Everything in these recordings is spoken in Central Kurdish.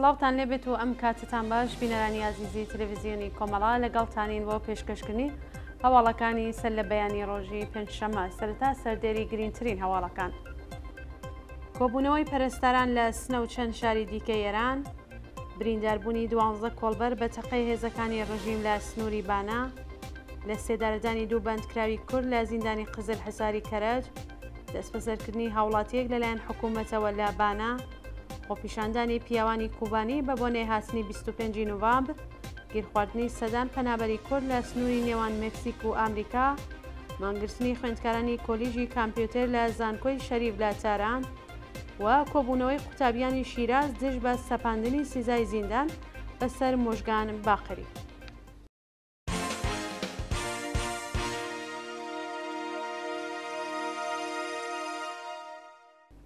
سڵاوتان لێبێت و ئەم کاتتان باش بینەرانی ئازیزی تەلەڤزیۆنی کۆمەڵە لەگەڵتانین بۆ پێشکەشکردنی هەواڵەکانی سەر لە بەیانی ڕۆژی پێنجشەممە سەرەتا سەردێری گرینگترین هەواڵەکان. کۆبوونەوەی پەرستاران لە سنە و چەند شاری دیکەی ئێران، برینداربوونی دوانزە کۆڵبەر بە تەقەی هێزەکانی ڕژیم لە سنووری بانە، لە سێدارەدانی دوو بەندکراوی کورد لە زیندانی قزلحەساری کەرەج، دەستبەسەرکردنی هاوڵاتییەک لەلایەن حکوومەتەوە لە بانە، خۆپیشاندانی پیاوانی کوبانی بە بۆنەی هاتنی 25 نوڤامبر، گیرخواردنی سەدان پەنابەری کورد لە سنووری نێوان مەکسیک و ئامریکا، مانگرتنی خوێندکارانی کۆلیژی کامپیوتێر لە زانکۆی شەریف لە تاران و کۆبوونەوەی قوتابیانی شیراز دژ بە سەپاندنی سزای زیندان بەسەر موژگان باقری.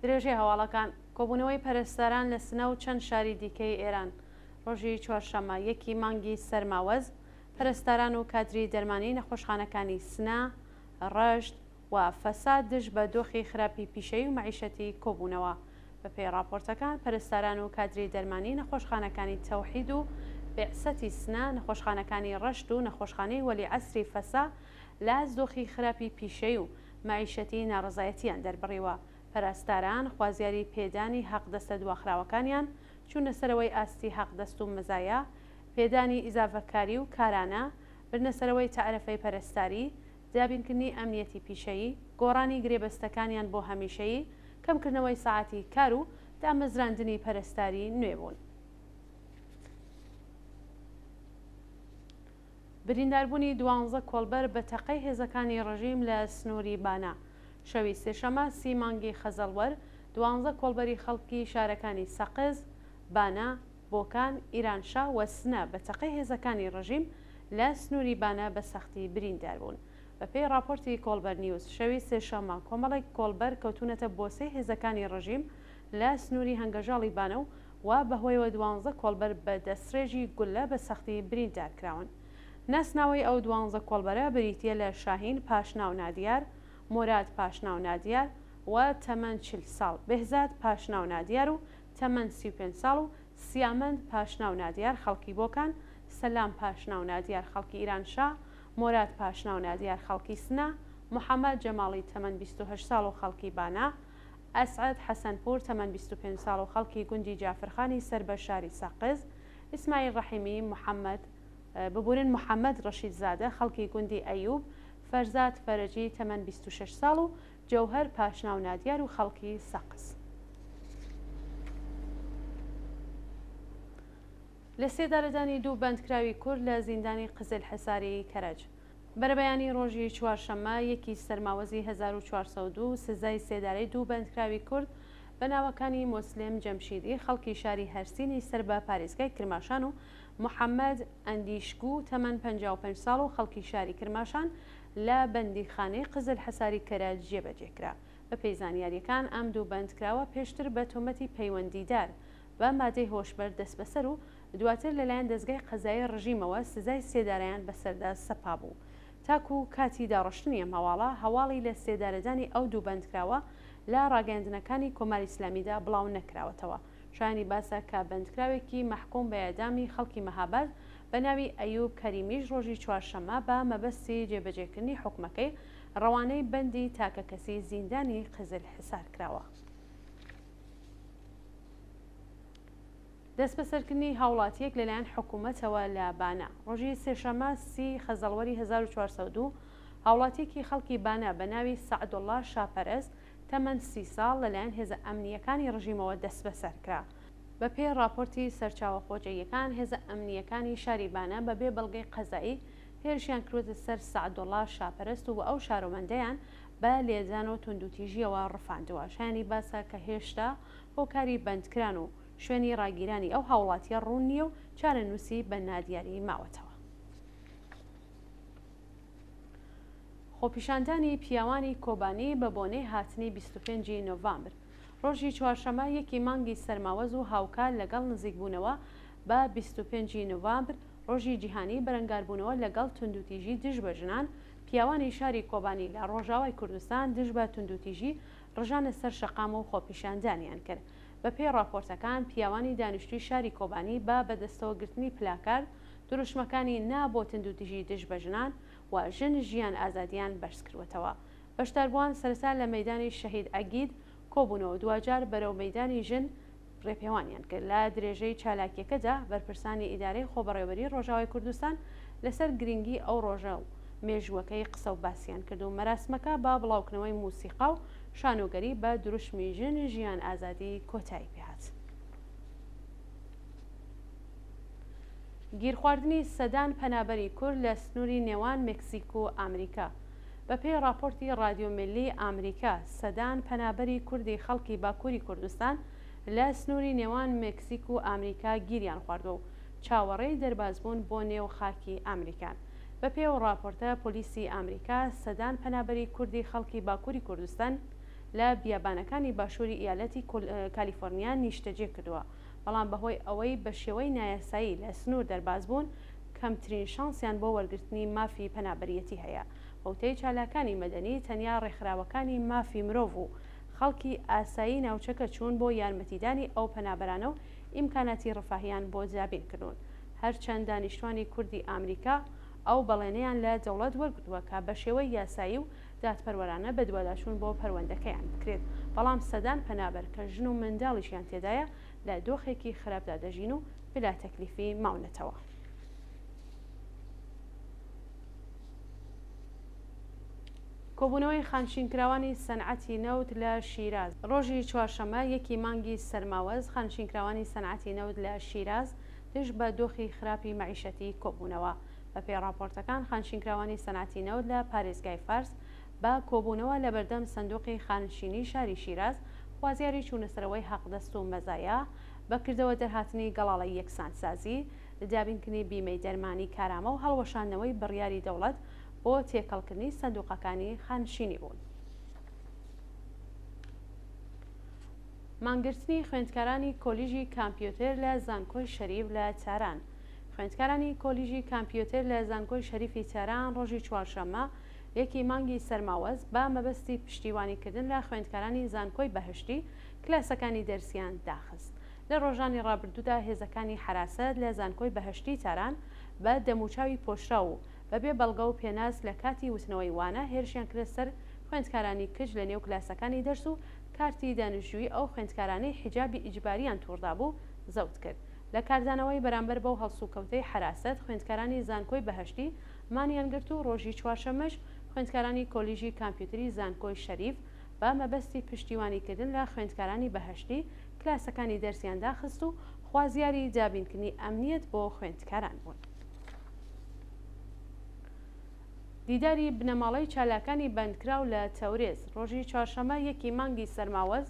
درێژەی هەواڵەکان، کۆبوونەوەی پەرستاران لە سنە و چەند شاری دیکەی ئێران ڕۆژی چوارشەممە یەکی مانگی سەرماوەز، پەرستاران و کادری دەرمانی نەخۆشخانەکانی سنە، ڕەشت، و فەساد دژ بە دۆخی خراپی پیشەیی و مەعیشەتی کۆبوونەوە. بەپێی ڕاپۆرتەکان، پەرستاران و کادری دەرمانی نەخۆشخانەکانی تەوحید و بێعسەتی سنە، نەخۆشخانەکانی ڕەشت و نەخۆشخانەی وەلیعەسری فەسا لە دۆخی خراپی پیشەیی و مەعیشەتی ناڕەزایەتییان دەربڕیوە. پەرستاران خوازیاری پێدانی حەقدەستە دواخراوەکانیان، چوونە سەرەوەی ئاستی حەقدەست و مەزایا، پێدانی ئیزافەکاری و کارانە، بردنەسەرەوەی تەعرەفەی پەرستاری، دابینکردنی ئەمنیەتی پیشەیی، گۆڕانی گرێبەستەکانیان بۆ هەمیشەیی، کەمکردنەوەی سەعاتی کار و دامەزراندنی پەرستاری نوێ بوون. برینداربوونی دوانزە کۆڵبەر بە تەقەی هێزەکانی ڕژیم لە سنووری بانە. شەوی سێشەمە سی مانگی خەزەڵوەر، دوانزە کۆڵبەری خەڵکی شارەکانی سەقز، بانە، بۆکان، ئیرانشا و سنە بە تەقەی هێزەکانی ڕژیم لە سنووری بانە بە سەختی بریندار بوون. بە پێی ڕاپۆرتی کۆڵبەر نیوز، شەوی سێشەممە کۆمەڵێک کۆڵبەر کەوتوونەتە بۆسەی هێزەکانی ڕژیم لە سنووری هەنگەژاڵی بانە و و بەهۆیەوە دوانزە کۆڵبەر بە دەستڕێژی گوللە بە سەختی بریندار کراون. ناسناوەی ئەو دوانزە کۆڵبەرە بریتییە لە شاهین پاشناو نادیار، موراد پاشناو نادیار و تەمەن 40 ساڵ، بێهزاد پاشناو نادیار و تەمەن 35 ساڵ و سیامەند پاشناو نادیار خەڵکی بۆکان، سەلام پاشناو نادیار خەڵکی ئیرانشا، موراد پاشناو نادیار خەڵکی سنە، محەمەد جەماڵی تەمەن 28 ساڵ و خەڵکی بانە، ئەسعەد حەسەنپوور تەمەن 25 ساڵ و خەڵکی گوندی جافرخانی سەر بە شاری سەقز، ئیسماعیل ڕەحیمی، محەمەد ببورن محەمەد ڕەشیدزادە خەڵکی گوندی ئەیوب، فەرزاد فەرەجی تەمەن 26 ساڵ و جەوهەر پاشناو نادیار و خەڵکی سەقز. لە سێدارەدانی دوو بەندکراوی کورد لە زیندانی قزلحەساری کەرەج. بەرەبەیانی ڕۆژی چوارشەممە یەکی سەرماوەزی 1402 سزای سێدارەی دوو بەندکراوی کورد بە ناوەکانی موسلیم جەمشیدی خەڵکی شاری هەرسینی سەر بە پارێزگای کرماشان و محەممەد ئەندیشگو تەمەن 55 ساڵ و خەڵکی شاری کرماشان لە بەندیخانەی قزلحەساری کەرەج جێبەجێ کرا. بەپێی زانیارییەکان ئەم دوو بەندکراوە پێشتر بە تۆمەتی پەیوەندیدار بە مادەی هۆشبەر دەستبەسەر و دواتر لەلایەن دەزگای قەزایی ڕژیمەوە سزای سێدارەیان بەسەردا سەپابوو. تاکوو کاتی داڕشتنی ئەم هەواڵە، هەواڵی لە سێدارەدانی ئەو دوو بەندکراوە لە ڕاگەیاندنەکانی کۆماری ئیسلامیدا بڵاو نەکراوەتەوە. شایانی باسە کە بەندکراوێکی مەحکووم بە ئێعدامی خەڵکی مەهاباد بە ناوی ئەیوب کەریمیش ڕۆژی چوارشەممە بە مەبەستی جێبەجێکردنی حوکمەکەی ڕەوانەی بەندی تاکەکەسی زیندانی قزلحسار کراوە. دەستبەسەرکردنی هاوڵاتییەک لەلایەن حکوومەتەوە لە بانە. ڕۆژی سێشەممە سی خەزەڵوەری 1402، هاوڵاتییەکی خەڵکی بانە بە ناوی سەعدوڵڵا شاپەرەست تەمەن 30 ساڵ لەلایەن هێزە ئەمنییەکانی ڕژیمەوە دەستبەسەر کرا. بەپێی ڕاپۆرتی سەرچاوە خۆجێیەکان، هێزە ئەمنییەکانی شاری بانە بە بێ بەڵگەی قەزایی هێرشیان کردووەتە سەر سەعدوڵڵا شاپەرەست و ئەو شارۆمەندەیان بە لێدان و توندوتیژییەوە ڕفاندووە. شایانی باسە کە هێشتا هۆکاری بەندکران و شوێنی ڕاگیرانی ئەو هاوڵاتییە ڕوون نییە و چارەنووسی بە نادیاری ماوەتەوە. خۆپیشاندانی پیاوانی کۆبانی بە بۆنەی هاتنی 25 ی نۆڤامبر ڕۆژی چوارشەممە یەکی مانگی سەرماوەز و هاوکات لەگەڵ نزیکبوونەوە بە 25 ی نۆڤامبر ڕۆژی جیهانی بەرەنگاربوونەوە لەگەڵ توندوتیژی دژ بە ژنان پیاوانی شاری کۆبانی لە ڕۆژاوای کوردستان دژ بە توندوتیژی ڕژانە سەر شەقام و خۆپیشاندانیان کرد. بەپێی ڕاپۆرتەکان، پیاوانی دانیشتووی شاری کۆبانی بە بەدەستەوەگرتنی پلاکارد، دروشمەکانی نا بۆ تندوتیژی دژ بە ژنان و ژن ژیان ئازادییان بەرزکردووەتەوە. بەشداربووان سەرەتا لە مەیدانی شەهید عەگید کۆبوونەوە، دواجار بەرەو مەیدانی ژن ڕێپێوانیان کرد. لە درێژەی چالاکییەکەدا بەرپرسانی ئیدارەی خۆبەڕێوەبەریی ڕۆژاوای کوردستان لەسەر گرنگی ئەو ڕۆژە و مێژووەکەی قسە و باسیان کرد و مەراسمەکە بە بڵاوکردنەوەی موسیقا و شانۆگەری بە دروشمی ژن ژیان ئازادی کۆتایی پێهات. گیرخواردنی سەدان پەنابەری کورد لە سنووری نێوان مەکسیک و ئامریکا. بەپێی ڕاپۆرتی ڕادیۆ میللی ئامریکا، سەدان پەنابەری کوردی خەڵکی باکووری کوردستان لە سنووری نێوان مەکسیک و ئامریکا گیریان خواردووە و چاوەڕێی دەربازبوون بۆ نێو خاکی ئامریکان. بەپێی ئەو ڕاپۆرتە، پۆلیسی ئامریکا سەدان پەنابەری کوردی خەڵکی باکووری کوردستان لە بیابانەکانی باشووری ئیالەتی کالیفۆرنیا نیشتەجێ کردووە، بەڵام بەهۆی ئەوەی بە شێوەی نایاسایی لە سنوور دەرباز بوون، کەمترین شانسیان بۆ وەرگرتنی مافی پەنابەریەتی هەیە. بەوتەی چالاکانی مەدەنی، تەنیا ڕێکخراوەکانی مافی مرۆڤ و خەڵکی ئاسایی ناوچەکە چوون بۆ یارمەتیدانی ئەو پەنابەرانە و ئیمکاناتی ڕفاهیان بۆ دابین کردوون. هەرچەند دانیشتوانی کوردی ئامریکا ئەو بەڵێنەیان لە دەوڵەت وەرگرتووە کە بە شێوەی یاسایی و دادپەروەرانە بەدواداچوون بۆ پەروەندەکەیان بکرێت، بەڵام سەدان پەنابەر کە ژن و منداڵیشیان تێدایە لە دۆخێکی خراپدا دەژین و بلاتەکلیفی ماونەتەوە. کۆبوونەوەی خانشینکراوانی سەنعەتی نەوت لە شیراز. ڕۆژی چوارشەممە یەکی مانگی سەرماوەز، خانشینکراوانی سەنعەتی نەوت لە شیراز دژ بە دۆخی خراپی مەعیشەتی کۆبوونەوە. بەپێی ڕاپۆرتەکان، خانشینکراوانی سەنعەتی نەوت لە پارێزگای فارس بە کۆبوونەوە لەبەردەم سندوقی خانشینی شاری شیراز خوازیاری چوونەسەرەوەی حەقدەست و مەزایا، بە کردەوە دەرهاتنی گەڵاڵەی یەکسانسازی، دابینکردنی بیمەی دەرمانی کارامە و هەڵوەشاندنەوەی بڕیاری دەوڵەت بۆ تێکەڵکردنی سندوقەکانی خانشینی بوون. مانگرتنی خوێندکارانی کۆلیژی کامپیۆتێر لە زانکۆی شەریف لە تاران خوێندکارانی کۆلیژی کامپیۆتێر لە زانکۆی شەریفی تاران ڕۆژی چوارشەممە یەکی مانگی سەرماوەز بە مەبەستی پشتیوانیکردن لە خوێندکارانی زانکۆی بەهەشتی کلاسەکانی دەرسیان داخست. لە ڕۆژانی ڕابردوودا هێزەکانی حەراسەت لە زانکۆی بەهەشتی تاران بە دەموچاوی پۆشراو و بەبێ بەڵگە و پێناس لە کاتی وتنەوەی وانە هێرشیان کردە سەر خوێندکارانی کچ لە نێو کلاسەکانی دەرس و کارتی دانشجوویی ئەو خوێندکارانەی حیجابی ئیجباریان توڕدابوو زەوت کرد. لە کاردانەوەی بەرامبەر بەو هەڵسوکەوتەی حەراسەت خوێندکارانی زانکۆی بەهەشتی مانیان گرت و ڕۆژی چوارشەممەش خوێندکارانی کۆلیژی کامپیوتری زانکۆی شەریف بە مەبەستی پشتیوانیکردن لە خوێندکارانی بەهەشتی کلاسەکانی دەرسیان داخست و خوازیاری دابینکردنی ئەمنیەت بۆ خوێندکاران بوون. دیداری بنەماڵەی چالاکانی بەندکراو لە تەورێز ڕۆژی چوارشەممە یەکی مانگی سەرماوەز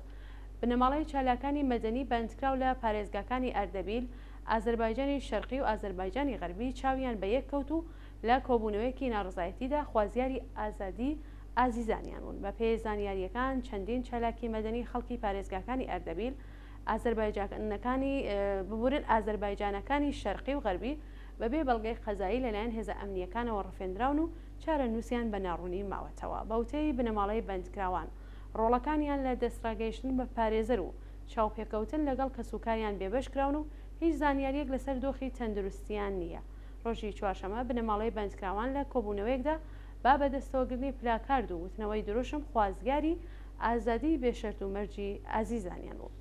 بنەماڵەی چالاکانی مەدەنی بەندکراو لە پارێزگاکانی ئەردەبیل، ئازەربایجانی شەرقی و ئازەربایجانی غەربی چاویان بە یەک کەوت و لە کۆبوونەوەیەکی ناڕەزایەتیدا خوازیاری ئازادی ئازیزانیان بوون. بەپێی زانیارییەکان چەندین چالاکی مەدەنی خەڵکی پارێزگاکانی ئەردەبیل، ئازەربایجانەکانی ببورن ئازەربایجانەکانی شەرقی و غەربی بەبێ بەڵگەی قەزایی لەلایەن هێزە ئەمنییەکانەوە ڕفێندراون و چارەنووسیان بە ناڕوونی ماوەتەوە. بە وتەی بنەماڵەی بەندکراوان، ڕۆڵەکانیان لە دەستڕاگەیشتن بە پارێزەر و چاوپێکەوتن لەگەڵ کەسوکاریان بێبەش کراون و هیچ زانیارییەک لەسەر دۆخی تەندروستییان نییە. ڕۆژی چوارشەممە بنەماڵەی بەندکراوان لە کۆبوونەوەیەکدا بە بەدەستەوەگرتنی پلاکارد و وتنەوەی دروشم خوازیاری ئازادیی بێ شەرت و مەرجی ئازیزانیان بوون.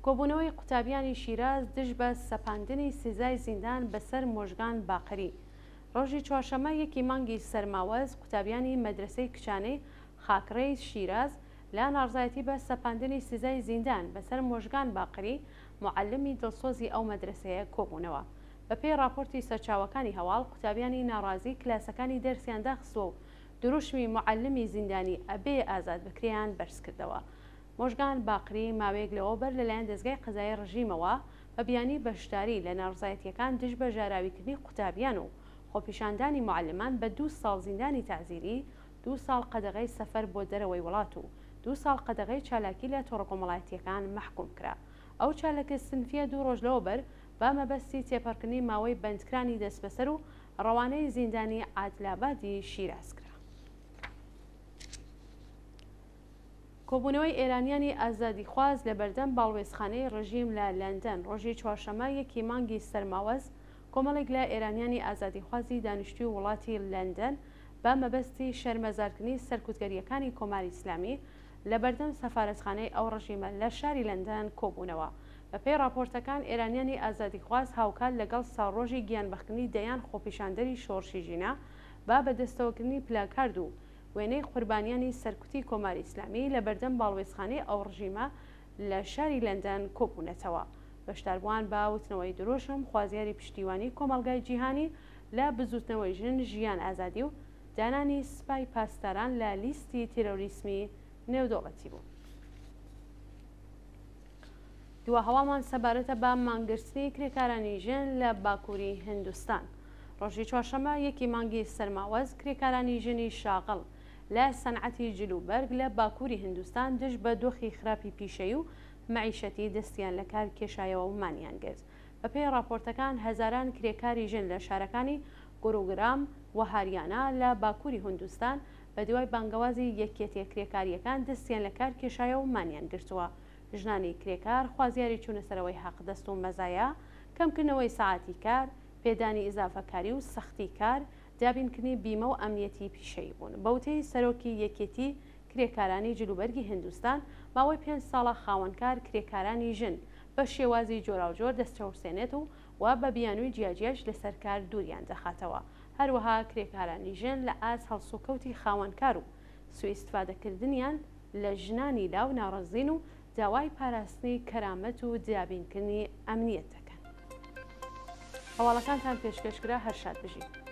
کۆبوونەوەی قوتابیانی شیراز دژ بە سەپاندنی سزای زیندان بەسەر مۆژگان باقری ڕۆژی چوارشەممە یەکی مانگی سەرماوەز قوتابیانی مەدرەسەی کچانەی خاکڕێی شیراز لە ناڕزایەتی بە سەپاندنی سزای زیندان بەسەر مۆژگان باقری موعەلمی دڵسۆزی ئەو مەدرەسەیە کۆبوونەوە. بەپێی ڕاپۆرتی سەرچاوەکانی هەواڵ، قوتابیانی ناڕازی کلاسەکانی دەرسیان داخستووە و دروشمی موعەلمی زیندانی ئەبێ ئازاد بکرێیان بەرزکردەوە. مۆژگان باقری ماوەیەک لەوەوبەر لەلایەن دەزگای قەزایی ڕژیمەوە بە بیانوی بەشداری لە ناڕزایەتییەکان دژ بە ژاراویکردنی قوتابیان و خۆپیشاندانی موعەلمان بە دوو ساڵ زیندانی تەعزیری، دوو ساڵ قەدەغەی سەفەر بۆ دەرەوەی وڵات و دوو ساڵ قەدەغەی چالاکی لە تۆڕە کۆمەڵایەتییەکان مەحکووم کرا. ئەو چاالکە سنفییە دوو ڕۆژ لەوەبەر بە مەبەستی تێپەڕکردنی ماوەی بەندکرانی دەستبەسەر و ڕەوانەی زیندانی عادلابادی شیراز کرا. کۆبوونەوەی ئێرانیانی ئازادیخواز لە بەردەم باڵوێزخانەی ڕژیم لە لەندەن ڕۆژی چوارشەممە یەکی مانگی سەرماوەز کۆمەڵێک لە ئێرانیانی ئازادیخوازی دانیشتووی وڵاتی لەندەن بە مەبەستی شەرمەزارکردنی سەرکوتگەرییەکانی کۆماری ئیسلامی لە بەردەم سەفارەتخانەی ئەو ڕژیمە لە شاری لەندەن کۆبوونەوە. بەپێی ڕاپۆرتەکان ئێرانیانی ئازادیخواز هاوکات لەگەڵ ساڵڕۆژی گیانبەختکردنی دەیان خۆپیشاندەری شۆڕشی ژینا بە بەدەستەوەکردنی پلاکارد و وێنەی قوربانیانی سەرکوتی کۆماری ئیسلامی لە بەردەم باڵوێزخانەی ئەو ڕژیمە لە شاری لەندەن کۆبوونەتەوە. بەشداربووان بە وتنەوەی دروشم خوازیاری پشتیوانی کۆمەڵگای جیهانی لە بزووتنەوەی ژن ژیان ئازادی و دانانی سپای پاسداران لە لیستی تێرۆریسمی نێودەوڵەتی بوون. دوا هەواڵمان سەبارەتە بە مانگرتنی کرێکارانی ژن لە باکووری هندستان. ڕۆژی چوارشەممە یەکی مانگی سەرماوەز کرێکارانی ژنی شاغڵ لە سەنعەتی جلوبەرگ لە باکووری هندستان دژ بە دۆخی خراپی پیشەیی و مەعیشەتی دەستیان لە کار کێشایەوە و مانیان گرت. بەپێی ڕاپۆرتەکان هەزاران کرێکاری ژن لە شارەکانی گوروگرام و هاریانا لە باکووری هندستان بەدوای بانگەوازی یەکیەتیە کرێکارییەکان دەستیان لە کار کێشایەوە و مانیان گرتووە. ژنانی کرێکار خوازیاری چوونەسەرەوەی حەقدەست و مەزایا، کەمکردنەوەی سەعاتی کار، پێدانی ئیزافەکاری و سەختی کار، دابینکردنی بیمە و ئەمنیەتی پیشەیی بوون. بە وتەی سەرۆکی یەکێتی کرێکارانی جلوبەرگی هندوستان، ماوەی پێنج ساڵە خاوەنکار کرێکارانی ژن بە شێوازی جۆراوجۆر دەستچەوسێنێت و و بە بیانووی جیاجیاش لەسەر کار دووریان دەخاتەوە. هەروەها کرێکارانی ژن لە ئاست هەڵسوکەوتی خاوەنکار و سوئیستفادەکردنیان لە ژنانی لاو ناڕەزین و داوای پاراستنی کەرامەت و دابینکردنی ئەمنیەت دەکەن. هەواڵەکانتان پێشکەش کرا هەر شاد بژین.